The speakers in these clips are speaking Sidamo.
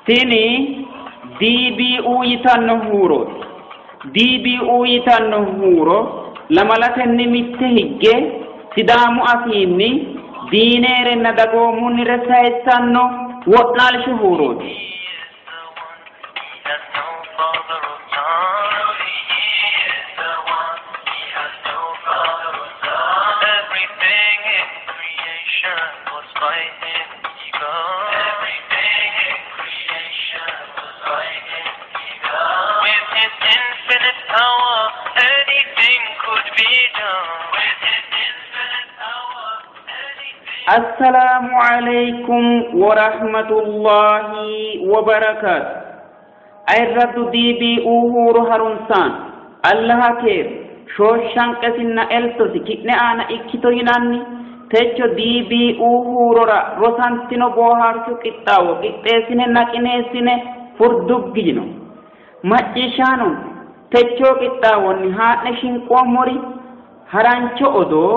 Tini DBU yitanno huurooti. DBU yitanno huuro lamalatenni mitte higge Sidaamu afiinni diineerenna dagoomunnire sayissanno wo'naalshu huurooti. He is the one, he has no father or son. He is the one, he has no father or son. Everything in creation was by him begun. Everything in creation was by him begun. With his infinite power, anything could be done. With his infinite power, anything. Assalaamu alaykum wa rahmatullahi wa barakaatu. Ayirraddu DBU huuro harunsaan Allaha keer shooshanqesinna eltosi ki'ne aana ikkito yinanni techo DBU huurora rosantino boohaarshu qixxaawo qixxeessinenna qineessine furduggi yino. Macciishshaano techoo qixxaawonni haa'ne shinqoommori harancho odoo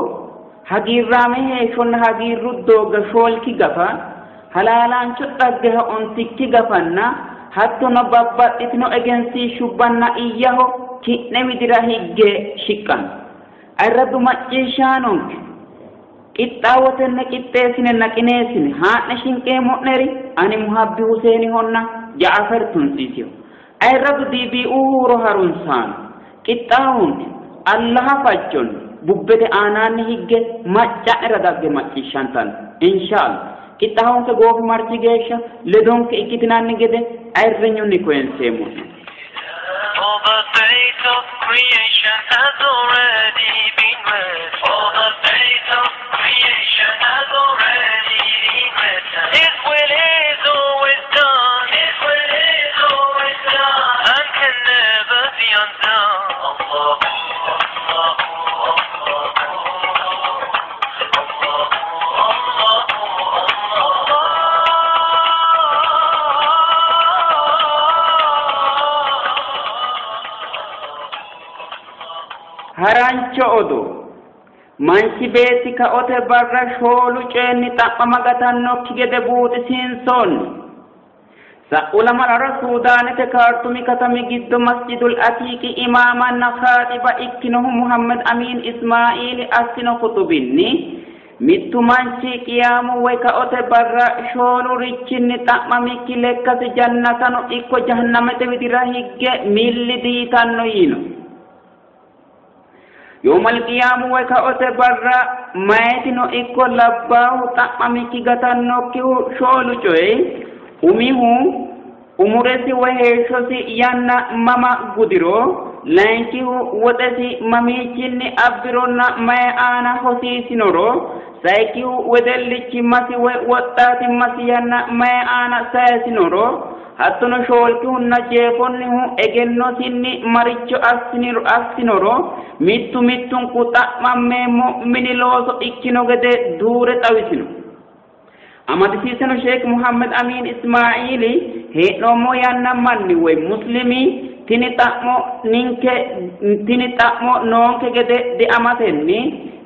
hagiirraame heeshshonna hagiirru doogga shoolki gafa halaalaancho dhaggeha ontikki gafanna hattono babbaxxitino egensiishshubbanna iyyaho ki'ne widira higge shiqqanno. Ayirraddu macciishshaanonke qixxaawotenne qixxeessinenna qineessine haa'ne shinqeemmo'neri ani Muhabbi Huseenihonna Ja'afar Tunsiisiho. Ayirraddu DBU huuro harunsaano qixxaawonke Allaha fajjonni bubbete aanaanni higge macca'nera dagge macciishshantanno inshaallah. Qixxaawonke goofimarchi geeshsha ledonke ikkitinanni gede ayirrinyunni koyinseemmo'ne. For the fate of creation has already been written. For the fate of creation has already been written. His will is always done. His will is always done. And can never be undone. Allahu, Allahu, Allahu, Allahu, Allahu. Harancho odoo manchi beetti kaote barra shoolu coyinni xa'mama gatannokki gede buuxisiinsoonni. Sa'u lamalara Suudaanete Kaartumi katami giddo Masjidul Atiiqi imaamanna khaaxiba ikkinohu Muhammad Amiin Ismaa'iili assino kutubinni mittu manchi qiyaamu woy kaote barra shoolu richinni xa'mamikki lekkasi jannatano ikko jahannamete widira higge milli diyitanno yiino. Yoomal qiyaamu woy kaote barra mayitino ikko labbaahu xa'mamikki gatannokkihu shoolu coyi umihu umuresi woy heeshshosi yanna mama gudiro, layinkihu woxesi mamiichinni abbironna mayi aana hosiisinoro, sayikkihu wedellichimmasi woy woxxaatimmasi yanna mayi aana sayisinoro, hattono shoolkihunna jeefonnihu egennosinni maricho assinoro mittu mittunku xa'mammeemmo mini looso ikkino gede duure xawisino. Amadisiiseno Sheekh Muhammad Amiin Ismaa'iili hee'noommo yanna manni woy muslimi tini xa'mo ninke tini xa'mo noonke gede diamatenni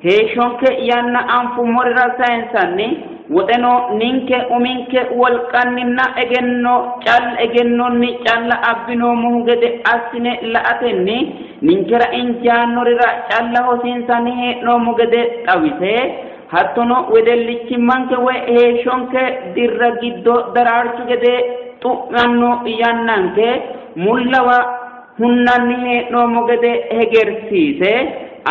heeshshonke yanna anfummorira sayinsanni woxeno ninke uminke wolqanninna egenno egennonni calla abbinoommohu gede assine la''atenni ninkera injaannorira calla hosiinsanni hee'noommo gede xawise hattono wedellichimmanke woy heeshshonke dirra giddo daraarchu gede xu'manno yannanke mullawa hunnanni hee'noommo gede hegersiise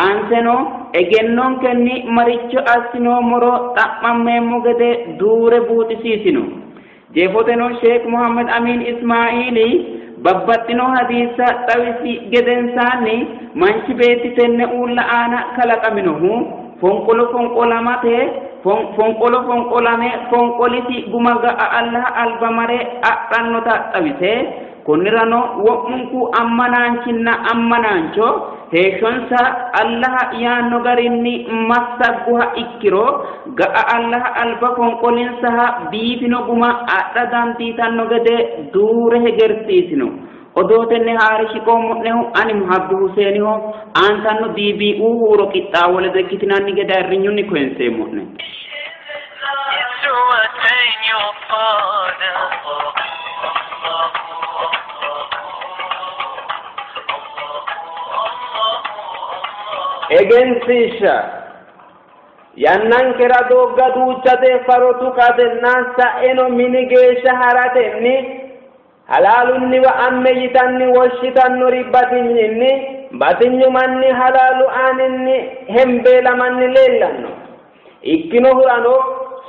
aanseno egennonkenni maricho assinoommoro xa'mammeemmo gede duure buuxisiisino. Jeefoteno Sheekh Muhammad Amiin Ismaa'iili babbaxxino hadiissa xawisi gedensaanni manchi beetti tenne uulla aana kalaqaminohu fonqolo fonqolamate fonqolo fonqolame fonqolisi guma ga'a Allaha alba mare adhannota xawise konnirano wo'munku ammanaanchinna ammanaancho heeshshonsa Allaha yaanno garinni massagguha ikkiro ga'a Allaha alba fonqolinsaha biifino guma adha dandiitanno gede duure hegersiisino. Odootenni haare shiqoommo'nehu ani Muhabbi Huseeniho aantanno DBU huuro qixxaawo ledo ikkitinanni gede ayirrinyunni koyinseemmo'ne. Is to attain your pardon. Egensiishsha yannankera doogga duuchate faro tuqatenna sa'eno mini geeshsha haratenni halaalunniwa amme yitanni woshshitannori batinyinni batinyu manni halaalu aaninni hembeelamanni leellanno. Ikkinohurano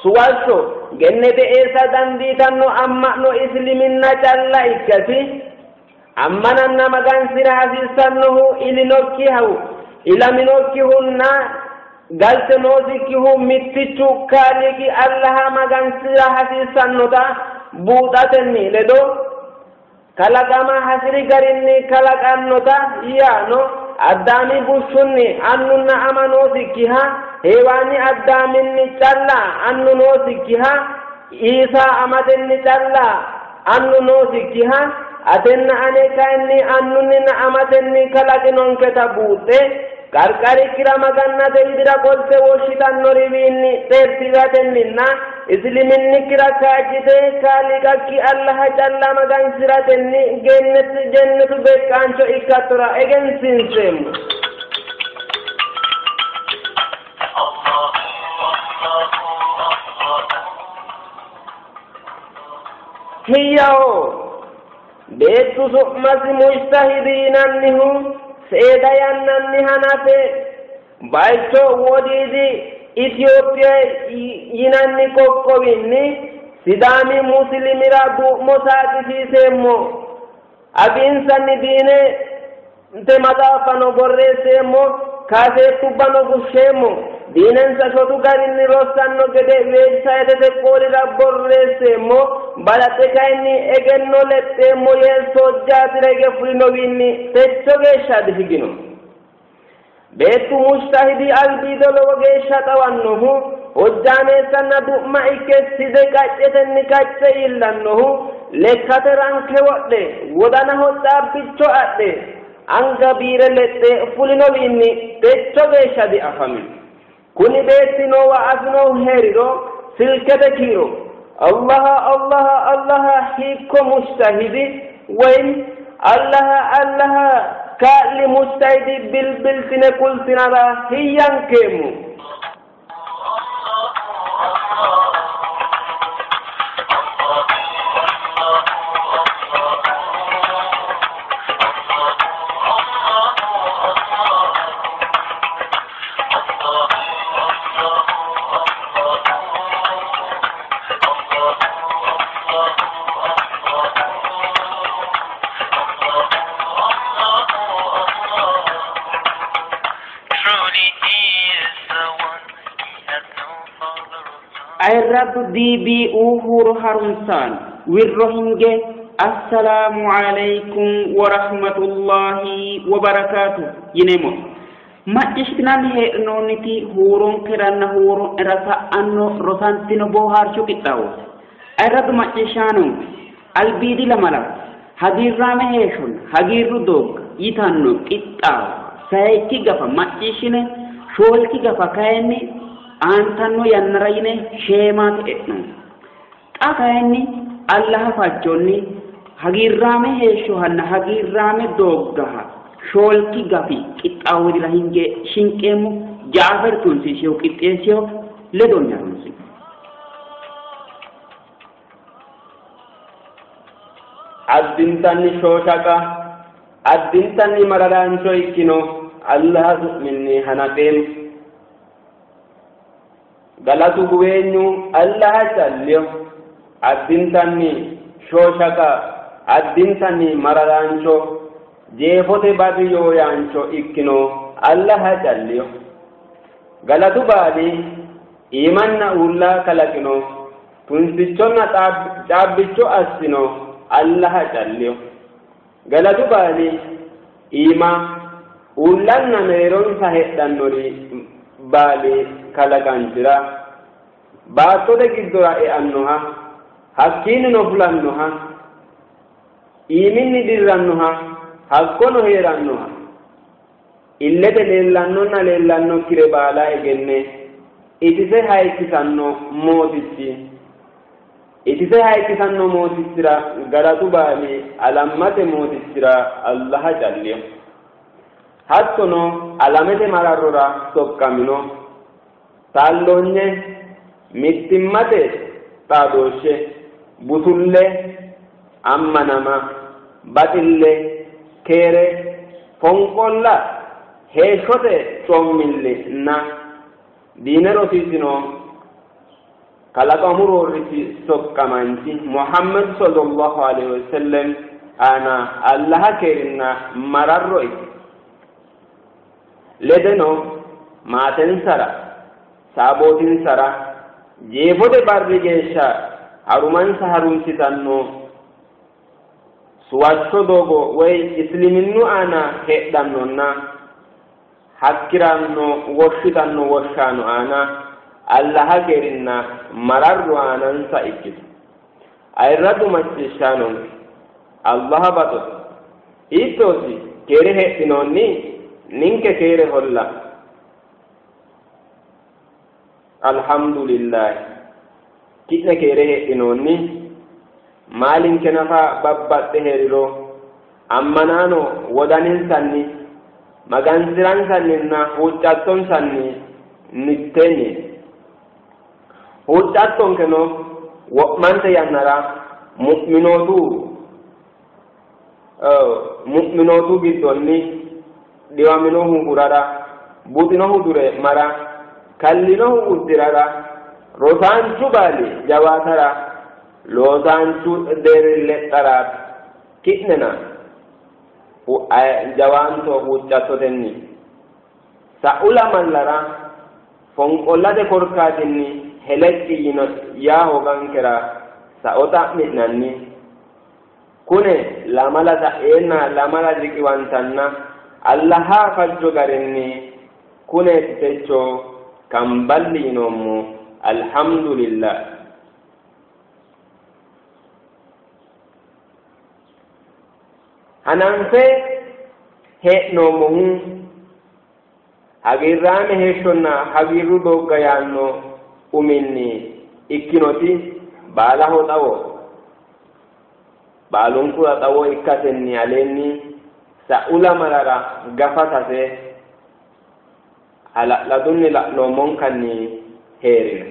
suwashsho gennete eessa dandiitanno amma'no isliminna calla ikkasi ammananna magansira hasiissannohu ilinokkihu ilaminokkihunna galte noosikkihu mittichu Kaaliiqi Allaha magansira hasiissannota buuxatenni ledo kalaqama hasiri garinni kalaqannota yaano Addaami bushshunni annunna ama noosikkiha Heewaani Addaaminni calla annu noosikkiha Iisa amatenni calla annu noosikkiha atenna ane kayinni annunninna amatenni kalaqinonketa buuxxe qarqarikkira magannate widira qolte woshshitannoriwiinni xeerti'ratenninna isliminnikkira kaajjite Kaaliiqakki Allaha calla magansi'ratenni gennetu beeqqaancho ikkattora egensiinseemmo. Hiyyaho beettu su'masi Mujtahidi yinannihu seeda yannanni hanafe bayicho wodiidi Itiyophiya yinanni qoqqowinni Sidaami muslimira du'mo saaqisiiseemmo, afiinsanni diinete maxaaffano borreesseemmo, kaaseettubbano fushsheemmo, diinensa shotu garinni rossanno gede weebisayitete qoolira borreesseemmo, balaxe kayinni egenno lexxeemmo yee soojjaatira hige fulinowiinni techo geeshsha dihigino. Beettu Mujtahidi albiido lowo geeshsha xawannohu hojjaameessanna du'ma ikke side qaccetenni qacce iillannohu lekkate ranke wodhe wodanaho caabbicho adhe anga biire lexxe fulinowiinni techo geeshsha diafamino. Kuni beetti noowa afinohu hee'riro silkete kiiro Allaha Allaha Allaha hiikko Mujtahidi woyim Allaha Allaha kaa'li Mujtahidi bilbiltine kultinara hiyyankeemmo. Ayirraddu DBU huuro harunsaano wirro hinge assalaamu alaykum wa rahmatullahi wa barakaatu yineemmo. Macciishshitinanni heedhinoonniti huuronkeranna huuro'nera sa'anno rosantino boohaarshu qixxaawooti. Ayirraddu macciishshaanonke albiidi lamala hagiirraame heeshshonna hagiirru doogga yitanno qixxaawo sayikki gafa macciishshine shoolki gafa kayinni aantanno yannara yine sheemaate e'noommo. Xa kayinni Allaha fajjonni hagiirraame heeshshohanna hagiirraame dooggaha shoolki gafi qixxaawo widira hinge shinqeemmo. Jaafer tunsiishehu qixxeessiho ledonni harunsi. Addintanni shooshaqa addintanni mararaancho ikkino Allaha su'minni hanafeemmo. Galatu guweenyu Allaha calliho addintanni shooshaqa addintanni mararaancho jeefote barri yooyaancho ikkino Allaha calliho. Galatu baali iimanna uulla kalaqino tunsichonna caabbicho assino Allaha calliho. Galatu baali iima uullanna mereeronsa heedhannori baali kalaqanchira baattote giddora eannoha hakkiinnino fulannoha iiminni dirrannoha hakkono hee'rannoha illete leellannonna leellannokkire baala egenne itise hayikkisanno mootichi itise hayikkisanno mootichira galatu baali alammate mootichira Allaha calliho. Hattono alamete mararrora soqqamino taalloonye, mittimmate xaadooshshe, busulle, ammanama, baxille, keere, fonqolla, heeshshote coommillinna diine rosiisino kalaqamu roorrichi soqqamaanchi Muhammad sallallahu alaihi wasallam aana Allaha keerinna mararro ikki. Ledeno maatensara, saabootinsara jeefote barri geeshsha harumansa harunsitanno suwashsho doogo woy isliminnu aana heedhannonna hakkiranno woshshitanno woshshaano aana Allaha keerinna mararro aanansa ikkito. Ayirradu macciishshaanonke, Allaha baxo. Hiittooti keere heedhinoonni? Ninke keereholla. Alhamdulillahi. Ki'ne keere heedhinoonni? Maalinke nafa babbaxxe hee'riro ammanaano wodaninsanni, magansi'ransanninna huuccattonsanni mitteenni. Huuccattonkeno wo'mante yannara mu'minootu giddonni dhiwaminohu hurara, buxinohu duree'mara, kallinohu uddirara, rosaanchu baali jawaatara, loosaanchu deerri lexxara, ki'nena jawaanto huuccattotenni. Sa'u lamallara fonqollate korkaatinni heleqqi yino yaa hoogankera sao xa'mi'nanni. Kune lamala sa'eenna lamala riqiwantanna Allaha fajjo garinni kuneeti techo kamballi yinoommo, alhamdulillah. Hananfe hee'noommohu hagiirraame heeshshonna hagiirru doogga yaanno uminni ikkinoti baalaho xawo, baalunkura xawo ikkasenni aleenni sa'u lamalara gafa sase hala'ladunni la'noommonkanni hee'rino.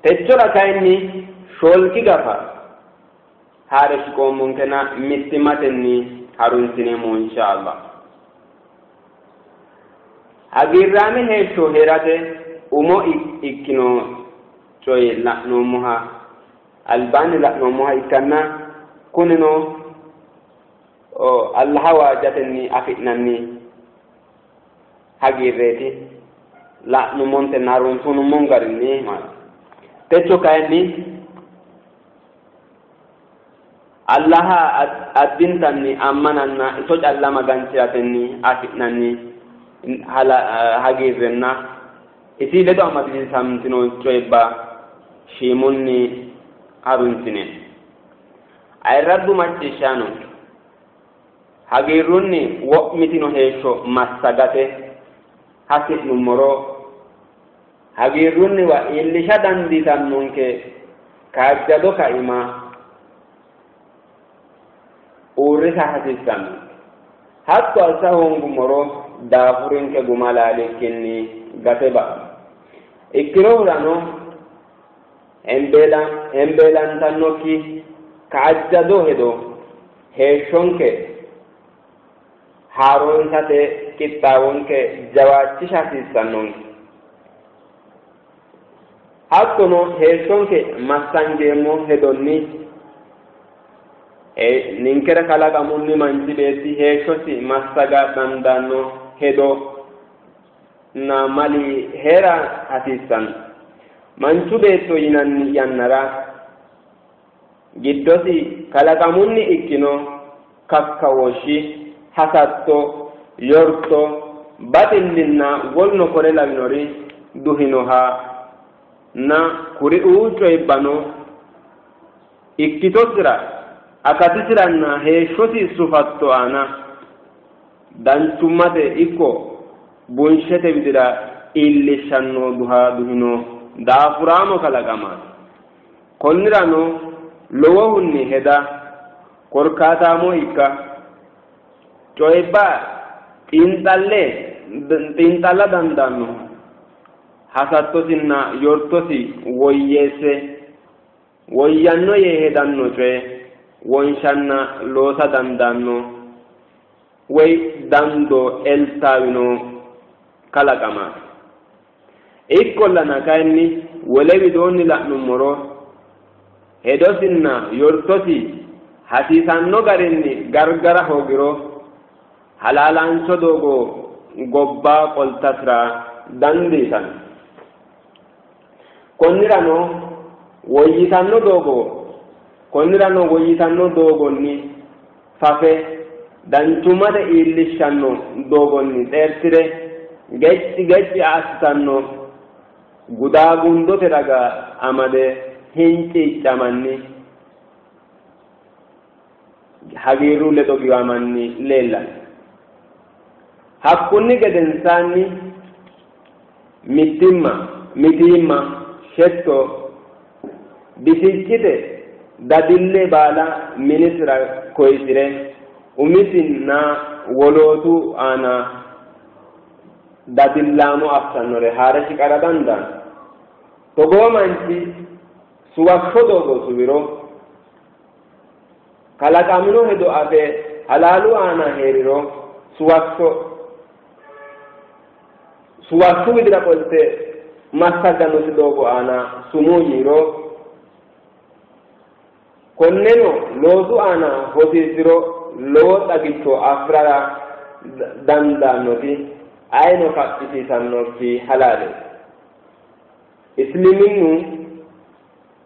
Techora kayinni shoolki gafa haa're shiqoommonkena mittimmatenni harunsineemmo inshallah. Hagiirraame heeshsho hee'rate umo ikkino coye la'noommoha albaanni la'noommoha ikkanna kunino Allaha waajjatenni afi'nanni hagiirreeti la'nummontenna harunsunummon garinni. Techo kayinni Allaha addintanni ammananna iso calla magansi'ratenni afi'nanni hagiirrenna isi ledo amadisiisantino coyibba shiimunni harunsine. Ayirraddu macciishshaano, hagiirrunni wo'mitino heeshsho massagate hasi'nummoro hagiirrunniwa iillisha dandiitannonke kaajjado kaima uurrisa hasiissanno. Hatto assa hoongummoro daafurinke guma laalikkinni gate ba'anno. Ikkinohurano hembeelantannokki kaajjado hedo heeshshonke haaroonsate qixxaawonke jawaachisha hasiissannonke. Hattono heeshshonke massangeemmo hedonni ninkera kalaqamunni manchi beetti heeshshosi massaga dandaanno hedo na mali hee'ra hasiissanno. Manchu beetto yinanni yannara giddosi kalaqamunni ikkino kakkawooshshi, hasatto, yorto, baxillinna woluno kore lawinori duhinoha Na kuriuu coyibbano ikkitosira, akatisiranna heeshshosi sufatto aana danchummate ikko bunshete widira iillishshanno duha duhino daafuraamo kalaqamaati. Konnirano lowohunni heda, korkaataamo ikka, coyibba xiinxalle xiinxalla dandaannohu hasattosinna yortosi woyyeesse woyyanno yee hedanno coye wonshanna loosa dandaanno woy dandoo eltaawino kalaqamaati. Ikkollana kayinni wole widoonni la'nummoro hedosinna yortosi hasiisanno garinni gargara hoogiro halaalaancho doogo gobba qoltasira dandiitanno. Konnirano woyyitanno doogo konnirano woyyitanno doogonni fafe danchummate iillishshanno doogonni xeertire gecci gecci assitanno gudaagundote raga amade hinciiccamanni hagiirru ledo giwamanni leellanno. Hakkunni gedensaanni mittimma, mitiimma, shetto, bisiccite dadille baala minisira koyisi're umisinna wolootu aana dadillaamo assannore haa're shiqara dandaanno. Togoo manchi suwashsho doogo suwiro kalaqamino hedo afe halaalu aana hee'riro suwashsho suwashshu widira qolte massaggannosi doogo aana sumuu yiiro konneno loosu aana hosiisiro lowo xagicho afi'rara dandaannoti ayino kaphisiisannokki halaaleeti. Isliminnu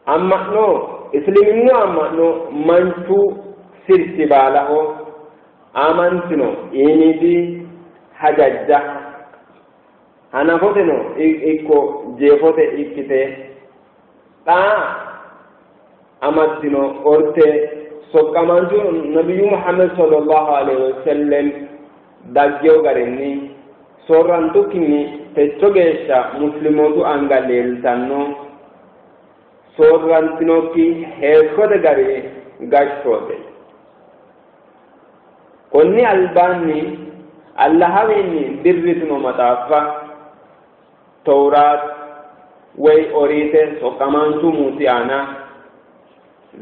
amma'no Isliminnu amma'no manchu sirchi baalaho aamantino iimiidi hajajja hanafoteno ikko jeefote ikkite xaa amaddino orte soqqamaanchu nabiyyu Muhammad sallallahu alaihi wasallam daggewo garinni soorrantukkinni techo geeshsha muslimootu anga leeltanno soorrantinokki heeshshote gari gashshoote. Konni albaanni Allahawiinni dirritino maxaaffa Towraat woy Oriite soqqamaanchu Muusi aana,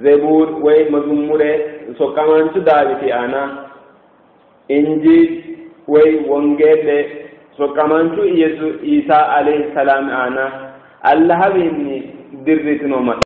Zebuur woy Mazummure soqqamaanchu Daawiti aana, Injiil woy Wongeelle soqqamaanchu Iisa alayhi salaam aana Allahawiinni dirritino maxaaffa.